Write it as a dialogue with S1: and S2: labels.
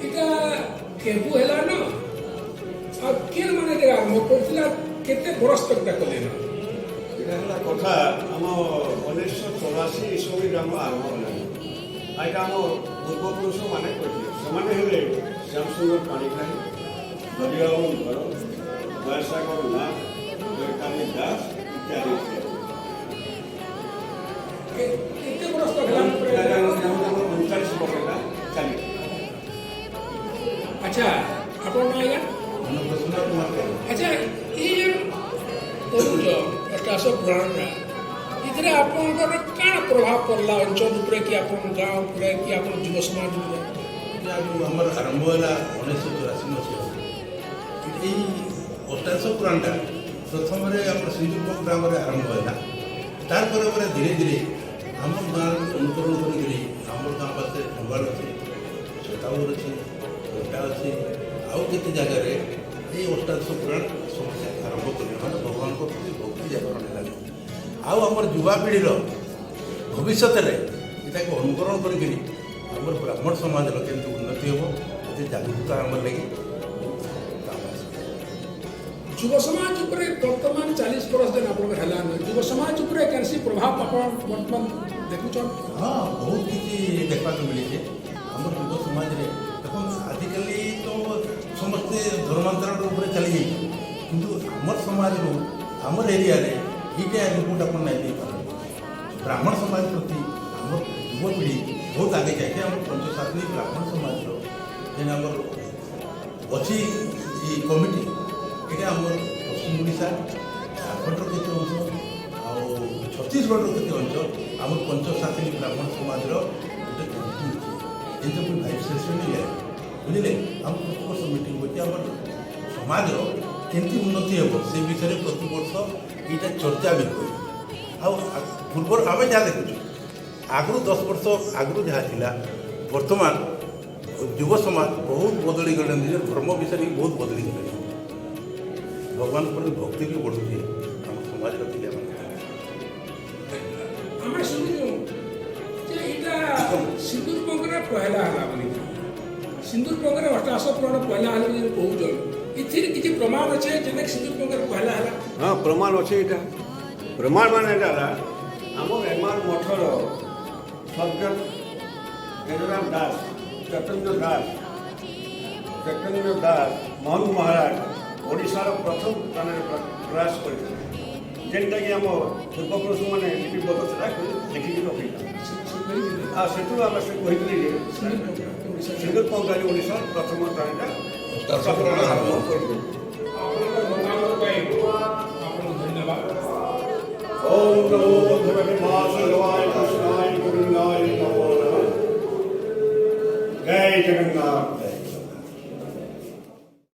S1: ଏଇଟା କେବୁ ହେଲା ନା, ଆଉ କେନ୍ ମାନେ ଏଇଟା ଆରମ୍ଭ କରିଥିଲା, କେତେ ବରଷ ତକ ଏଇଟା କଲେ ନା?
S2: ଏଇଟା ହେଲା କଥା, ଆମ 1984 ଇସବିରେ ଆମ ଆରମ୍ଭ ହେଲାଣି। ଆଉ ଏଇଟା ଆମ ପୂର୍ବପୁରୁଷ ମାନେ କରିଥିଲେ। ସେମାନେ ହେଲେ ଶ୍ୟାମସୁନ୍ଦର ପାଣିଗ୍ରାହୀ, ଦରିଆବନ ଧର, ଦୟାସାଗର ନାଥ, ଜୟକାଳୀ ଦାସ ଇତ୍ୟାଦି ଇତ୍ୟାଦି।
S1: କେତେ ବରଷ ତକ ହେଲାନ ପ୍ରାୟ?
S2: 39 ବର୍ଷ ଏଇଟା ଚାଲିଛି।
S1: ଆଚ୍ଛା, ଆପଣ ନା ଆଜ୍ଞା?
S3: ପ୍ରସନ୍ନ କୁମାର ପାଲ।
S1: ଆଚ୍ଛା, ଏଇ ଯେନ୍ କରୁଛ ଅଷ୍ଟାଦଶ ପୁରାଣଟା, ଏଥିରେ ଆପଣଙ୍କର କାଣା ପ୍ରଭାବ ପଡ଼ିଲା ଅଞ୍ଚଳ ଉପରେ କି ଆପଣଙ୍କ ଗାଁ ଉପରେ କି ଆପଣ ଯୁବ ସମାଜ ଉପରେ?
S3: ଏଇଟା ଯୋଉ ଆମର ଆରମ୍ଭ ହେଲା 1984 ମସିହାରେ, ଏଇ ଅଷ୍ଟାଦଶ ପୁରାଣଟା ପ୍ରଥମରେ ଆମର ସିନ୍ଦୁରପୁର ଗ୍ରାମରେ ଆରମ୍ଭ ହେଲା। ତାରପରେ ପରେ ଧୀରେ ଧୀରେ ଆମ ଗାଁର ଅନୁକରଣ କରିକିରି ଆମର ଗାଁ ପାଖରେ ଖଣ୍ଡୁଆଳ ଅଛି, ଛତାପୁର ଅଛି, କୋଟା ଅଛି, ଆଉ କେତେ ଜାଗାରେ ଏଇ ଅଷ୍ଟାଦଶ ପୁରାଣ ସମସ୍ତେ ଆରମ୍ଭ କଲେ। ମାନେ ଭଗବାନଙ୍କ ପ୍ରତି ଭକ୍ତି ଜାଗରଣ ହେଲାଣି। ଆଉ ଆମର ଯୁବାପିଢ଼ିର ଭବିଷ୍ୟତରେ ଏଟାକୁ ଅନୁକରଣ କରିକିରି ଆମର ବ୍ରାହ୍ମଣ ସମାଜର କେମିତି ଉନ୍ନତି ହେବ, ଏତେ ଜାଗୃତ ଆମର ଲାଗି ବହୁତ କାମ ଆସିବ।
S1: ଯୁବ ସମାଜ ଉପରେ ବର୍ତ୍ତମାନ 40 ବର୍ଷ ଯେନ୍ ଆପଣଙ୍କର ହେଲାନ, ଯୁବ ସମାଜ ଉପରେ କେନ୍ସି ପ୍ରଭାବ ଆପଣ ବର୍ତ୍ତମାନ ଦେଖୁଛନ୍?
S3: ହଁ, ବହୁତ କିଛି ଦେଖିବାକୁ ମିଳିছে ଆମର ଯୁବ ସମାଜରେ। ଦେଖନ୍ତୁ, ଆଜିକାଲି ତ ସମସ୍ତେ ଧର୍ମାନ୍ତରଣ ଉପରେ ଚାଲି ଯାଇଛନ୍ତି, କିନ୍ତୁ ଆମର ସମାଜରୁ, ଆମର ଏରିଆରେ ଏଇଟା ରିପୋର୍ଟ ଆପଣ ନାଇଁ ଦେଇପାରନ୍ତି। ବ୍ରାହ୍ମଣ ସମାଜ ପ୍ରତି ଆମର ଯୁବପିଢ଼ି ବହୁତ ଆଗେଇ ଯାଇଛି। ଆମର ପଞ୍ଚସାତ୍ନୀ ବ୍ରାହ୍ମଣ ସମାଜର ଯେନ୍ ଆମର ଅଛି ଏଇ କମିଟି, ଏଇଟା ଆମର ପଶ୍ଚିମ ଓଡ଼ିଶା, ଝାଡ଼ଖଣ୍ଡର କେତେ ଅଂଶ ଆଉ ଛତିଶଗଡ଼ର କେତେ ଅଞ୍ଚଳ, ଆମର ପଞ୍ଚସାତ୍ନୀ ବ୍ରାହ୍ମଣ ସମାଜର ଗୋଟେ କମିଟି ଅଛି। ଯେମିତି ପୁଣି ଭାଇସ୍ ପ୍ରେସିଡେଣ୍ଟ ଯାଏ, ବୁଝିଲେ? ଆମ ପ୍ରତିବର୍ଷ ମିଟିଂ ହେଉଛି। ଆମର ସମାଜର କେମିତି ଉନ୍ନତି ହେବ, ସେ ବିଷୟରେ ପ୍ରତିବର୍ଷ ଏଇଟା ଚର୍ଚ୍ଚା ବି ହୁଏ। ଆଉ ପୂର୍ବରୁ ଆମେ ଯାହା ଦେଖୁଛୁ, ଆଗରୁ 10 ବର୍ଷ ଆଗରୁ ଯାହା ଥିଲା, ବର୍ତ୍ତମାନ ଯୁବ ସମାଜ ବହୁତ ବଦଳି ଗଲେଣି। ନିଜର ଧର୍ମ ବିଷୟରେ ବି ବହୁତ ବଦଳି ଗଲେଣି। ଭଗବାନଙ୍କ ପ୍ରତି ଭକ୍ତି ବି ବଢ଼ୁଛି ଆମ ସମାଜର ପିଲାମାନେ।
S1: ଆମେ ଶୁଣିଛୁ ଯେ ଏଇଟା ସିନ୍ଦୁର ପଙ୍କରେ ପହଲା ହେଲା ବୋଲି। ସିନ୍ଦୁର ପଙ୍କରେ ଅଷ୍ଟାଦଶ ପୁରାଣ ପହଲା ହେଲା ବୋଲି କହୁଛନ୍, ଏଥିରେ କିଛି ପ୍ରମାଣ ଅଛି ଯେନେ ସିନ୍ଦୁର ପଙ୍କରେ ପହଲା ହେଲା?
S2: ହଁ, ପ୍ରମାଣ ଅଛି ଏଇଟା। ପ୍ରମାଣ ମାନେ ଏଇଟା ହେଲା, ଆମର ଏମାର ମଠର ସଦ୍ଗତ ତେଜରାମ ଦାସ, ଚୈତନ୍ୟ ଦାସ, ଚୈତନ୍ୟ ଦାସ ମୋହନ ମହାରାଜ ଓଡ଼ିଶାର ପ୍ରଥମ ସ୍ଥାନରେ ପ୍ରୟାସ କରିଥିଲେ, ଯେନ୍ଟାକି ଆମ ପୂର୍ବପୁରୁଷମାନେ ଲିପିବଦ୍ଧ ସେଟା ଲେଖିକି ରଖିଥିଲେ। ଆଉ ସେଥିରୁ ଆମେ ସେ କହିଥିଲେ ଯେ ସିନ୍ଦୁର ପଙ୍କାରୀ ଓଡ଼ିଶାର ପ୍ରଥମ ସ୍ଥାନଟା ଆରମ୍ଭ କରିଥିଲେ।
S1: ଆପଣଙ୍କ ମତାମତ ପାଇଁ ଆପଣଙ୍କୁ ଧନ୍ୟବାଦ।
S2: ଓମ୍ ନମୋ ଭଗବତେ ବାସୁଦେବାୟ କୃଷ୍ଣାୟ ଗୋବିନ୍ଦାୟ ନମୋ ନମଃ। ଜୟ ଜଗନ୍ନାଥ।